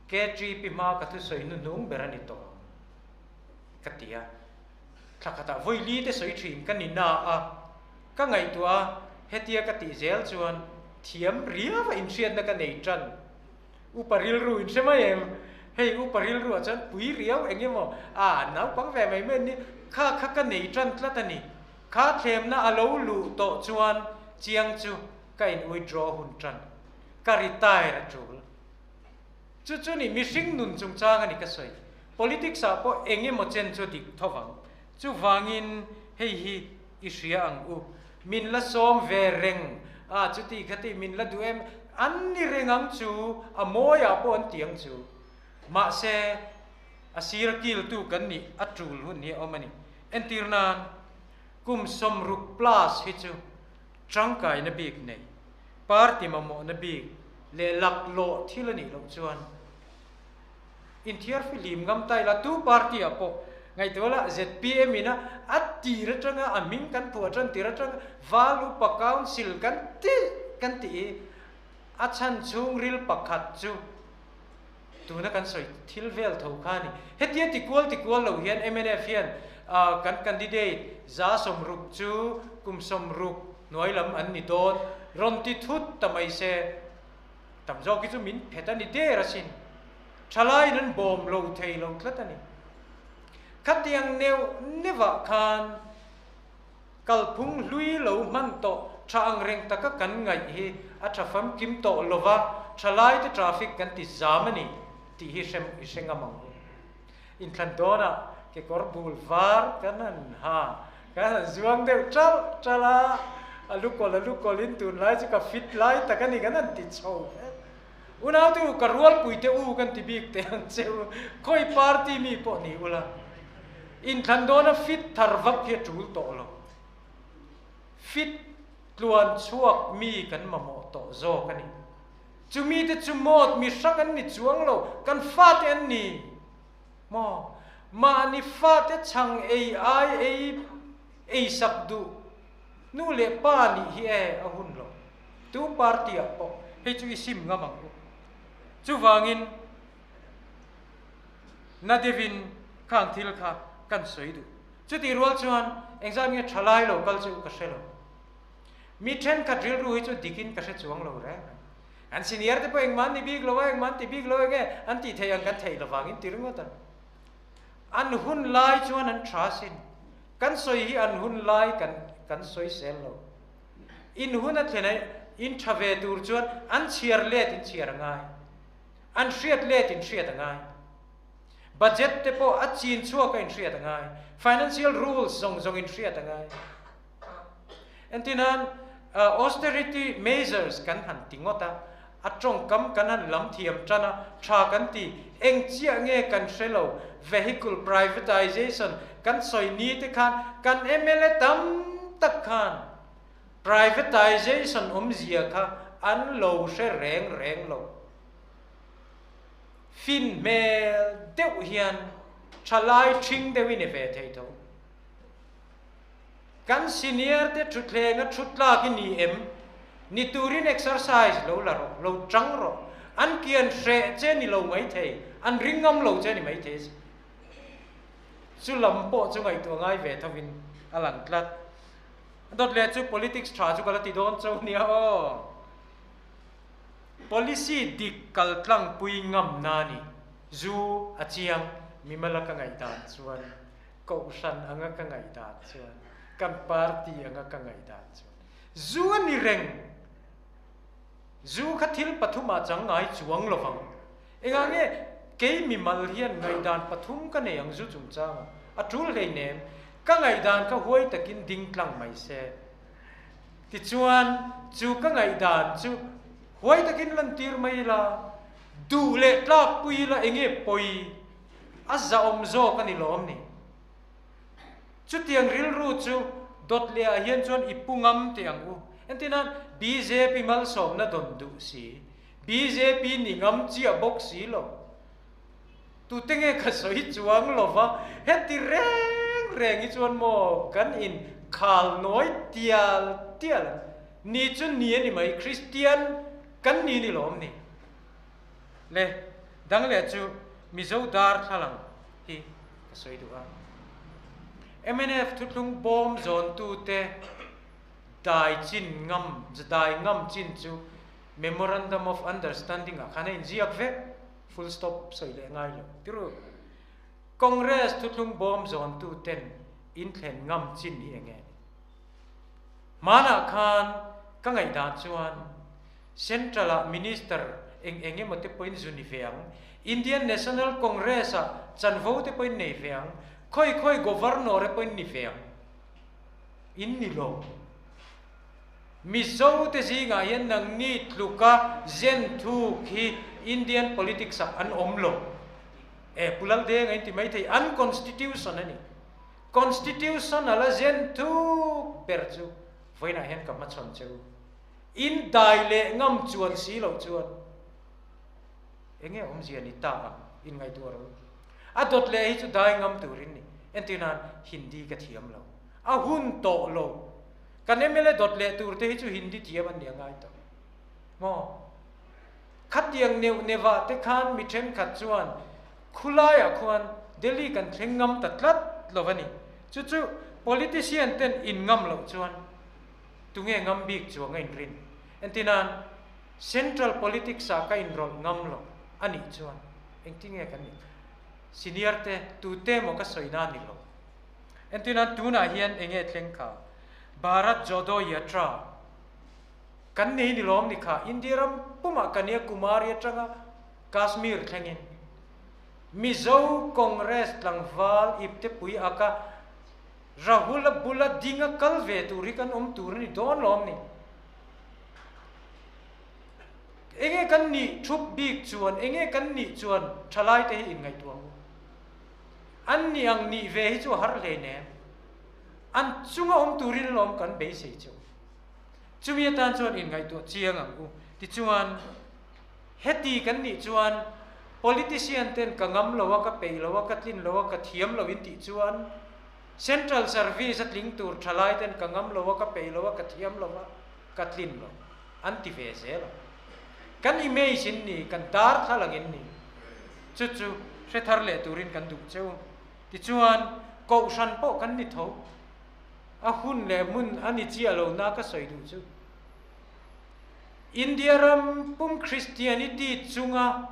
KTP hma ka thusawi hnuhnung ber a ni tawh ang ka ti a. Thla khatah vawi li te sawi thin ka ni na a, ka ngaihtuah a, hetia ka tih zel chuan thiam riau a inhriatna ka nei tan. Upa rilru in hre mai em? Hei upa rilru ah chuan pui riau eng emaw a naupang ve mai mai an ni, kha kha ka nei tan tlat a ni. Kha thlemna a lo luh tawh chuan chiang chu ka in withdraw hun tan. Ka retire a tul. Chu chu ni mihring nun chungchang a ni ka sawi. Politics ah pawh eng emaw chen chu dik tho vang. Chuvangin hei hi i hria ang u. Min la sawm ve reng a chuti khati min la duh em? An ni reng ang chu a mawiah pawh an ti ang chu. Mahse a sir kiltu kan nih a tul hun hi a awm a ni. Entir nan, kum 60 plus hi chu tangkaina bik nei, party mamawhna bik leh laklawh thil a nih loh chuan inthiar fihlim ngam ta ila tu party ah pawh ngaihtuah la zpm in a a tir atanga a hming kan phuah tan tir atanga Val Upa Council kan ti kan tih hi a chhan chhungril pakhat chu Tuna kan sawi thil vel tho kha a ni. Hetia ti kual ti kual lo hian mnf hian kan candidate 60 chu kum 60 hnuai lam an ni dawn rawn ti thut ta mai se. Tam zawk hi chu min phet a ni der asin. Thalaiin an bawm lo thei lo tlat a ni. Khatiang neuh neuhah khan Kalphung hlui lo hman tawh tha ang reng taka kan ngaih hi a tha famkim tawh lova, Thalaite traffic kan ti zam a ni tih hi hre i hre ngam ang u. Inthlan dawnah kekawr bul var kan han ha, kan han zuang deuh ṭalh ṭalh a, a lukawl a lukawlin tunlai chu ka fit lai tak a ni kan han ti chho vek. Unaute u, ka rualpuite u kan ti bik teh ang che u, khawi party mi pawh ni ula, inthlan dawna fit thar vak hi a ṭul tawh lo. Fit tluan chhuak mi kan mamawh tawh zawk a ni. Chu mite chu mawt mi hrang an ni chuang lo, kan fate an ni maw? Mahni fate chhang ei ai ei ei sak duh nu leh pa nih hi e a hun lo. Tu party ah pawh hei chu i sim ngam ang u. Chuvangin na deuhin khang thil kha kan sawi duh. Chutih rual chuan engzat nge tha lai lo kal chu ka hre lo. Mi thenkhat rilru hi chu dikin ka hre chuang lo reng reng. An senior te pawh engmah an ni bik lo a, engmah an ti bik lo enge an tih theih ang kan theih lo vangin ti ringawt a. An hun lai chuan an tha sin. Kan sawi hi an hun lai kan kan sawi sel lo. In hun a thlen a in tha ve tur chuan an chhiar let in chhiar a ngai. An hriat let in hriat a ngai. Budget te pawh a chin chhuak a inhriat a ngai. Financial rules zawng zawng inhriat a ngai. Entirnan, austerity measures kan han ti ngawt a, a tawngkam kan han lam thiam tan a, tha kan ti. Eng chiah nge kan hre lo, vehicle privatization kan sawi ni te khan kan mla tam tak khan privatization awmzia kha an lo hre reng reng lo. Fin hmel deuh hian thalai thing deuh i ni ve thei tho. Kan senior te thutthleng a thut tlak i ni em? Ni turin exercise lo la rawh, lo tang rawh. An kian hreh che ni lo mai thei, an ring ngam lo che ni mai thei a si. Chu lam pawh chu ngaihtuah ngai ve thovin a lang tlat. Dawt leh chu politics tha chu ka la ti dawn cho nia aw. Policy dik kal tlangpui ngamna a ni. Zu a chiang, mimala ka ngaihdan chuan, kohhran anga ka ngaihdan chuan, kan party anga ka ngaihdan chuan zu a ni reng. Zu kha thil pathumah chang ngai chuang lo vang. Engah nge kei mimal hian ngaihdan pathum ka nei ang zu chungchangah? A tul hleinem, ka ngaihdan kha huai takin ding tlang mai se. Tichuan, chu ka ngaihdan chu huai takin lantir mai ila, duh leh tlakpui ila enge pawi a zahawm zawk a ni lawm ni? Chutiang rilru chu dawt leh ah hian chuan i pu ngam teh ang u. Entirnan, bjp malsawmna dawn duh si, bjp ni ngam chiah bawk si lo. Tute nge ka sawi chuang lo va, heti reng reng hi chuan maw kan in khal nawi tial tial ang. Ni chu ni a ni mai, Kristian kan ni ni lawm ni. Le, dang leh chu Mizo darthlalang hi ka sawi duh a. Mnf thuthlung bawm zawntute dai chin ngam, dai ngam chin chu Memorandum of Understanding ah khan a inziak vek. Full stop sawi leh ngai lo. Tiru, Congress thuthlung bawm zawntu ten in thlen ngam chin hi enge ni? Hmanah khan ka ngaihdan chuan Central ah Minister eng eng emaw te pawhin zu ni ve ang, Indian National Congress ah chanvo te pawhin nei ve ang, khawi khawi Governor e pawhin ni ve ang. In ni lo. Mizo te zingah hian nangni tluka zen thuk hi Indian politics ah an awm lo. E Pu Laldeng a inti mai thei, an constitution a ni. Constitution a la zen thuk ber chu vawiinah hian ka hmachhawn che u. In dai leh ngam chuan si loh chuan enge awmzia ni ta ang in ngaihtuah rawh u. A dawt leh hi chu dai ngam turin ni. Entirnan Hindi ka thiam lo. A hun tawh lo. Kan mla dawt leh tur te hi chu Hindi thiam an ni a ngai tawh maw? Khatiang neuh neuhah te khan mi thenkhat chuan khulaiah khuan Delhi kan thleng ngam ta tlat lo a ni. Chu chu politician ten in ngam loh chuan tunge ngam bik chuang a inrin? Entinan central politics ah ka inrawlh ngam lo a nih chuan engtinge kan nih? Senior te tute maw ka sawi na ni lo. Entirnan tunah hian enge thleng kha? Bharat Jodo Yatra. Kan nei ni lawm ni kha India ram pumah Kanyakumari atanga Kashmir thlengin Mizo Congress tlangval iptepui aka Rahul-a bula dinga kal ve tur hi kan awm tur a ni dawn lawm ni. Enge kan nih thup bik chuan, enge kan nih chuan thalaite hi inngaihtuah ang u. An nih ang nih ve hi chu a har hleinem. An chunga awm turin alawm kan beisei chu. Chumi atan chuan inngaihtuah chiang ang u. Tichuan, heti kan nih chuan politician ten ka ngam lo a, ka peih lo a, ka tlin lo a, ka thiam lo in tih chuan Central Service a tling tur thalai ten ka ngam lo a, ka peih lo a, ka thiam lo a, ka tlin lo an ti ve zel ang. Kan image in ni, kan darthlalang in ni. Chu chu hre thar leh turin kan duh cheu. Tichuan, kohhran pawh kan ni tho. A hun leh hmun a ni chiah lo na ka sawi duh chu. India ram pum Christianity chunga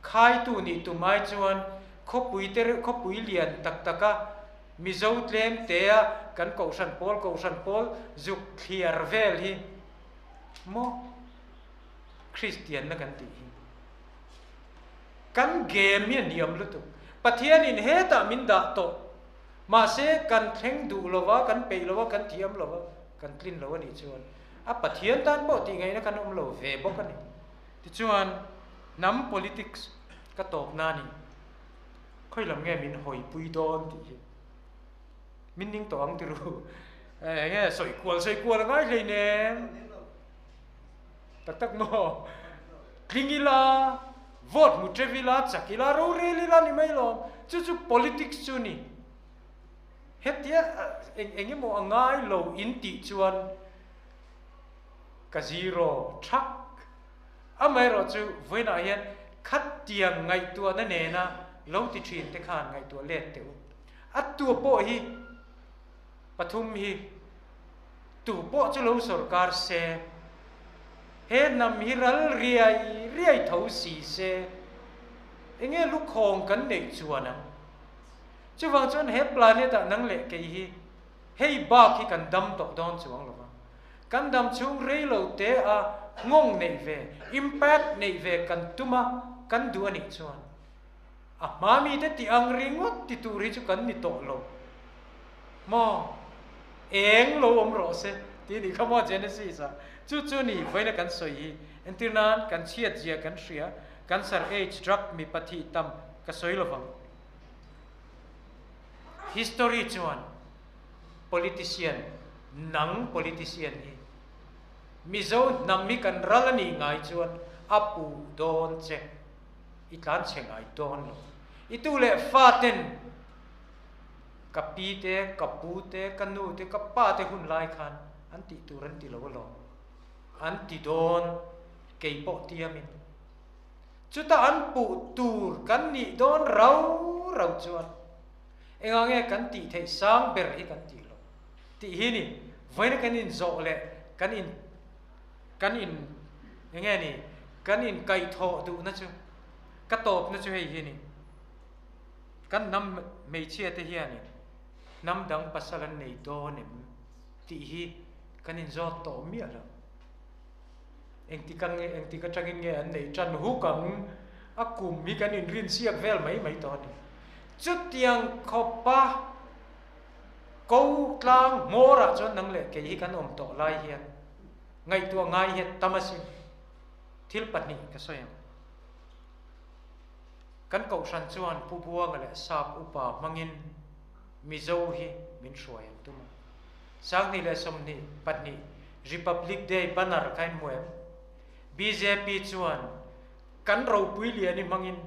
khaitu nih tum ai chuan khawpui te reuh khawpui lian tak taka Mizo tlem tea kan kohhran pawl kohhran pawl zuk thliar vel hi maw Christian na kan tih hi. Kan game hi a niam lutuk. Pathianin hetah min dah tawh. Mahse, kan thleng duh lo va, kan peih lo va, kan thiam lo va, kan tlin lo a nih chuan a Pathian tan pawh tih ngaihna kan awm lo ve bawk a ni. Tichuan, hnam politics ka tawp na ni, khawi lam nge min hawipui dawn tih hi min ning tawh ang ti ru. Eng nge sawi kual sawi kual a ngai hleinem. Tak tak maw? Tling ila, vote hmu teuh ila, chak ila, rorel ila ni mai lawm. Chu chu politics chu ni. Hetia eng eng emaw a ngai lo in tih chuan ka zero thak. Amaherawh chu vawiinah hian khatiang ngaihtuahna nena lo ti thin te khan ngaihtuah let teh u. A tua pawh hi pathum hi. Tu pawh chu lo sawrkar se, he hnam hi ral riai riai tho si se, enge lukhawng kan neih chuan ang? Chuvang chuan he planet ah nang leh kei hi hei bak hi kan dam tawh dawn chuang lo va. Kan dam chhung rei lo te a nghawng neih ve, impact neih ve kan tum a, kan duh a nih chuan a hma mite tih ang ringawt ti tur hi chu kan ni tawh lo. Maw? Eng lo awm rawh se tih nih kha maw Genesis ah. Chu chu ni vawiina kan sawi hi. Entir nan kan chhiat zia kan hria, cancer, aids, drug, mipa thih tam ka sawi lovang. History chuan politician, nang politician hi Mizo hnam hi kan ral a nih ngai chuan a puh dawn che, i tlan chhe ngai dawn lo. I tu leh fa ten Ka pi te, ka pu te, ka nu te, ka pa te hun lai khan an tih tur an ti lo alawm. An ti dawn, kei pawh tiamin. Chutah an puh tur kan nih dawn rau rau chuan engah nge kan tih theih sang ber hi kan tih loh tih hi ni. Vawiina kan inzawh leh kan in kan in enge ni kan inkaihthawh duhna chu ka tawpna chu hei hi ni. Kan hnam hmeichhia te hianin hnam dang pasal an nei dawn em tih hi kan inzawt tawh miah lo. Engtik ang nge, engtik atangin nge an neih tan huk ang a kum hi kan inrinsiak vel mai mai tawh a ni. Chutiang khawpa ko tlang hmawrah chuan nang leh kei hi kan awm tawh lai hian ngaihtuah ngai hian tam asin thil pahnih ka sawi ang. Kan kohhran chuan Pu Buanga leh Sap upa hmangin Mizo hi min hruai an tum a. 2022 Republic Day banner kha in hmu em? Bjp chuan kan ropui lian hi hmangin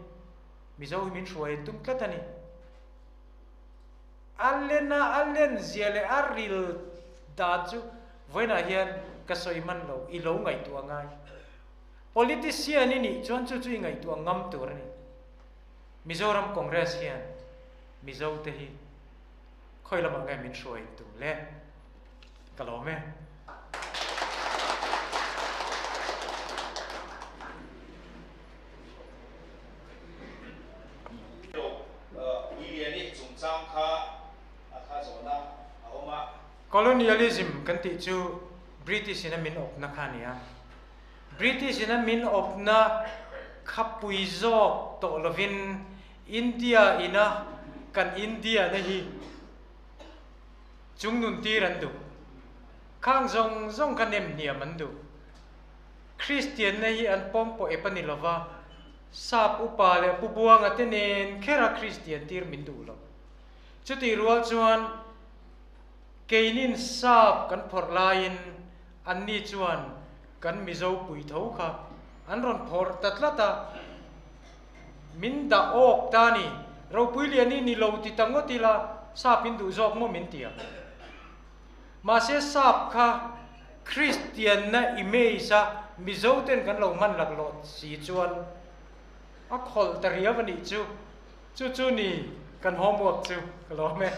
Mizo hi min hruai an tum tlat a ni. A lena a len zia leh a ril dan chu vawiinah hian ka sawi hman lo, i lo ngaihtuah ngai. Politician i nih chuan chu chu i ngaihtuah ngam tur a ni. Mizoram Congress hian Mizo te hi khawi lamah nge min hruai in tum le? Ka lawm e. Colonialism kan tih chu. British in a min awpna kha a ni a. British in a min awpna kha pui zawk tawh lovin India ina kan India na hi chung nun tir an duh. Khang zawng zawng kha nem hniam an duh. Kristianna hi an pawm pawh ep a ni lova, Sap upa leh Pu Buanga te nen khera Kristian tir min duh lo. Chutih rual chuan keinin Sap kan phawrh laiin anni chuan kan Mizo pui tho kha an rawn phawrh ta tlat a, min dah awk ta ni, ropui lian i ni lo ti ta ngawt ila Sap in duh zawk maw min ti ang. Mahse Sap kha Kristianna image a Mizo ten kan lo hman laklawh si chuan a khawlh ta riau a nih chu. Chu chu ni kan homework chu ka lawm e.